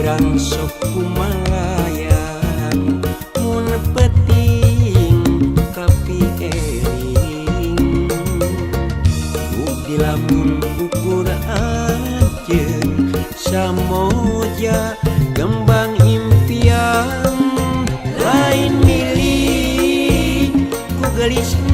Urang sok kumalayang mun peuting kapi eling. Bukti lamun ukur anjeun samoja kembang impian lain milik ku gelis.